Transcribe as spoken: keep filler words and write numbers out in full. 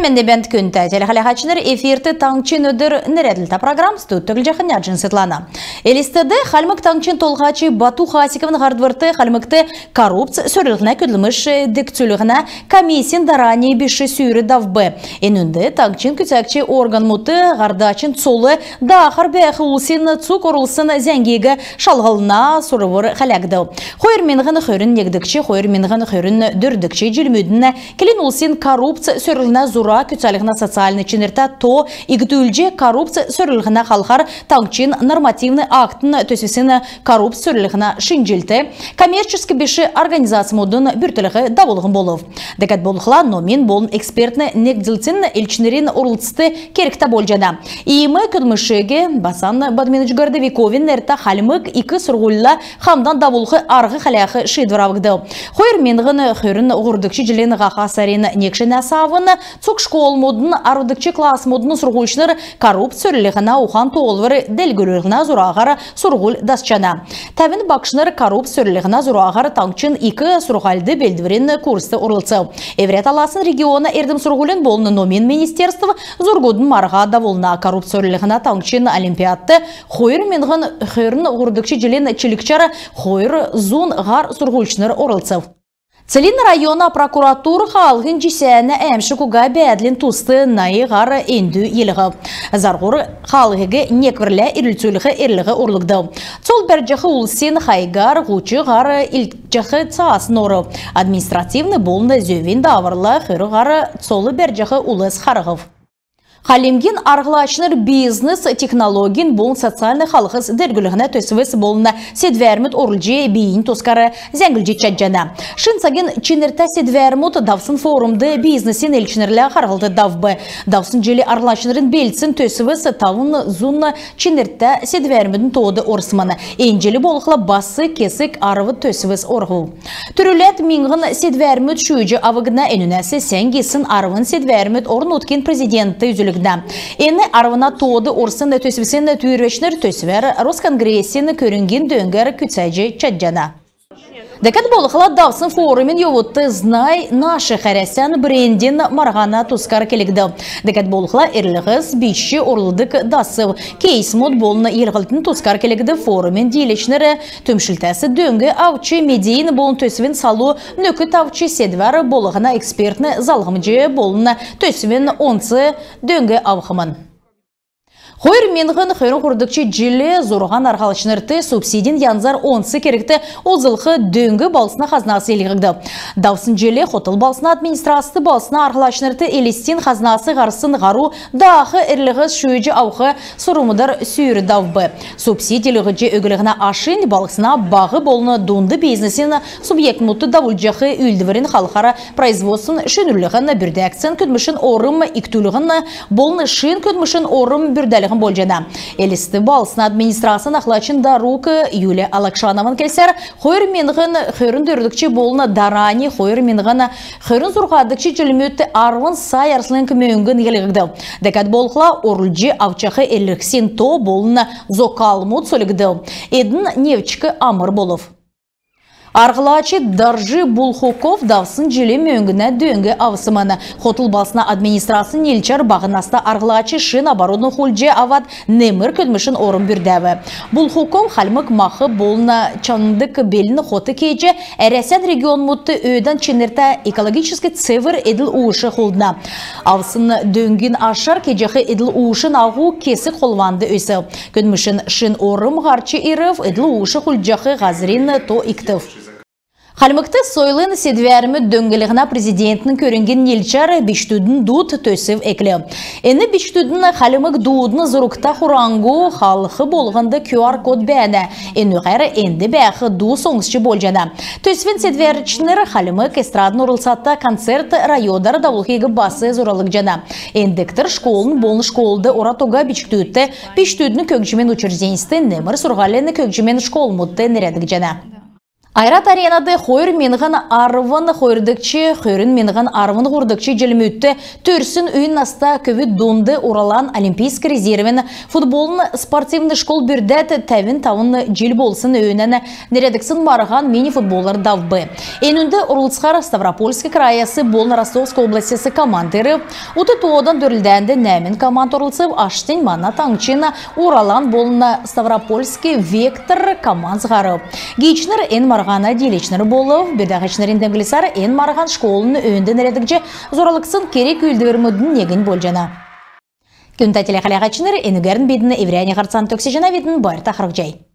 Эндән бәәнт, күндтә телехәләһәчнр! Эфирт «Таңһчин өдр» нерәдлтә программ. Студьд Төглҗәхнә Җин Светлана. Элстд Хальмг Таңһчин Толһач Бату Хасиковин һардврт Хальмгт коррупц сөрлһнә көдлмш дегцүллһнә комиссин дарани биш сүүр давв. Энүнд таңһчин күцәгч органмуд, һардачин цол, даахар бәәх улсин цуг орулсн зәңгиг шалһлһна сурвр хәләгдв. Хойр миңһн хөрн негдгч, хойр миңһн хөрн дөрвдгч җилмүдин келн улсин коррупц сөрлһнә зура күцәлһнә социальн чинртә то икдүлҗ, коррупц сөрлһнә халхар таңһчин нормативн акт төсвсин коррупц сөрлһнә шинҗллт, коммерческ биш организацмудын бүртклһ давулһн болв. Дәкәд болхла номин болн экспертн негдлтсин элчнрин орлцлт кергтә болҗана. Иим көдлмшиг Басан Бадьминович Городовиковин нертә Хальмг ик сурһульла хамдан давулх арһ хәләх шиидвр авгдв. Хойр миңһн хөрн һурвдгч җилин һаха сарин негнәс авн цуг школмудын арвдгч классмудын сурһульчнр коррупц сөрлһнә ухан-тоолвр делгрүллһнә зураһар сурһуль дасчана. Тәвн багшнр коррупц сөрлһнә зураһар таңһчин ик сурһульд белдврин курст орлцв. Эврә таласн региона эрдм-сурһулин болн номин министерств зургудын марһа давулна. Коррупц сөрлһнә таңһчин олимпиадт хойр миңһн хөрн һурвдгч җилин чилгчәр хойр зун һар сурһульчнр орлцв. Целинн района прокуратур хаалһин җисәнә әәмшг уга бәәдлин туст найн һар эндү йилһв. Зарһур хаалһиг некврлә ирлцүлх эрлһ орулгдв. Цол бәрҗәх улсин хайгар һуч һар илдкҗәх цаасн орв. Административн болн зөвин дааврла хөрн һар цол бәрҗәх улс харһв. Хальмгин арһлачнр бизнес, технологин болн социальн халхс делгрүллһнә төсвс болн седвәрмүд орулҗ, бийиннь тускар зәңглҗ чадҗана. Шин цагин чинртә седвәрмүд давсн форумд бизнесин элчнрлә харһлт давв. Давсн җил арһлачнрин белдсн төсвс тавн зун чинртә седвәрмүдин тоод орсмн. Эн җил болхла бас кесг арвн төсвс орв. Түрүләд миңһн седвәрмүд шүүҗ авгдна. Энүнәс сән гисн арвн седвәрмүд орн-нутгин президентд үзүлгднә. Эн арвна тоод орсн төсвсин түүрвәчнр төсвәр Росконгрессин көрңгин дөңгәр күцәҗ чадҗана. Дәкәд болхла давсн форумин йовудт «Знай наших» Әрәсән брендин марһана тускар келгдв. Дәкәд болхла эрлһс бичҗ орулдг дасв, кейсмүд болн йилһлтин тускар келгдв. Форумин дииләчнр түмшлтәс дөң авч, медиин болн төсвин салу нөкд авч, седвәр болһна экспертн залһмҗ болн төсвин онц дөң авхмн. Хойр миңһн хөрн һурвдгч җил зурһан арһлачнрт субсидин янзар онц кергт олзлх дөң балһсна хазнас илгәгдв. Давсн җил хотл балһсна администрацд балһсна арһлачнрт Элстин хазнас һарсн һару даах эрлһс шүүҗ авх сурврмудар сүүр давв. Субсидь илгәҗ өглһнә ашнь балһсна баһ болн дунд бизнесин субъектмүдт давулҗах үүлдврин халхар производствин шинрүллһн, бүрдәгдсн көдлмшин орм икдүллһн болн шин көдлмшин орм бүрдәлһн болҗана. Элст балһсна администрацин ахлачин дарук Юлия Алакшанован келсәр, хойр миңһн хөрн дөрвдгч болн дарани хойр миңһн хөрн зурһадгч җилмүдт арвн сай арслң мөңгн илгәгдв. Дәкәд болхла орулҗ авчах эрлһсин то болн зокалмуд сольгдв. Эдн невчк амр болв. Арһлач Доржи Булхуков давсн җил мөңгнә дөң авсмн. Хотл балһсна администрацин нилчәр баһ наста арһлач шин оборудовань хулдҗ авад, немр көдлмшин орм бүрдәв. Булхуков хальмг мах болн чаңдг белн хот кеҗ, Әрәсән регионмудт өөдән чинртә экологически цевр эдл-уш хулдна. Авсн дөңгин ашар кеҗәх эдл-ушин аһу кесг холванд өсв. Көдлмшин шин орм һарч ирв, эдл-уш хулдҗах һазрин то икдв. Хальмгт сойлын седвәрмүд дөңнлһнә президентин көрңгин нилчәр бичкдүдин дуд төсв эклв. Эн бичкдүдин хальмг дуудын зургта хураңһу халх болһнд QR-код бәәнә. Энүгәр энд бәәх ду соңсҗ болҗана. Төсвин седвәрчнр хальмг эстрадын орлцата концерт районар давулхиг бас зуралгдҗана. Эндгтр школын болн школд орад уга бичкдүдт, бичкдүдин көгҗмин учрежденьст, немр сурһулин көгҗмин школмудт нерәдгдҗәнә. Ойрат Аренад хойр миңһн арвн хойрдгч, хойр миңһн арвн һурвдгч җилмүдт төрсн үйн наста көвүд дунд «Уралан» олимпийск резервин футболын спортивн школ бүрдәд тәвн тавн җил болсн өөнән нерәдгдсн марһан мини-футболар давв. Энүнд орлцхар Ставропольск краяс болн Ростовск областяс командир. Ут тоодан дөрлдәнд нәәмн команд орлцв. Аштнь мана таңһчин «Уралан» болн Ставропольск «Вектор» командс һарв. Гиичнр эн марһана дииләчнр болв. Бүрдәһәчнрин темдглсәр, эн марһан школын өөнд нерәдгдҗ зуралгдсн керг-үүлдврмүдин негнь болҗана. Күндтә телехәләһәчнр, энүгәрн бидн эврәннь һарцан төгсәҗәнәвидн. Байрта харһцхай.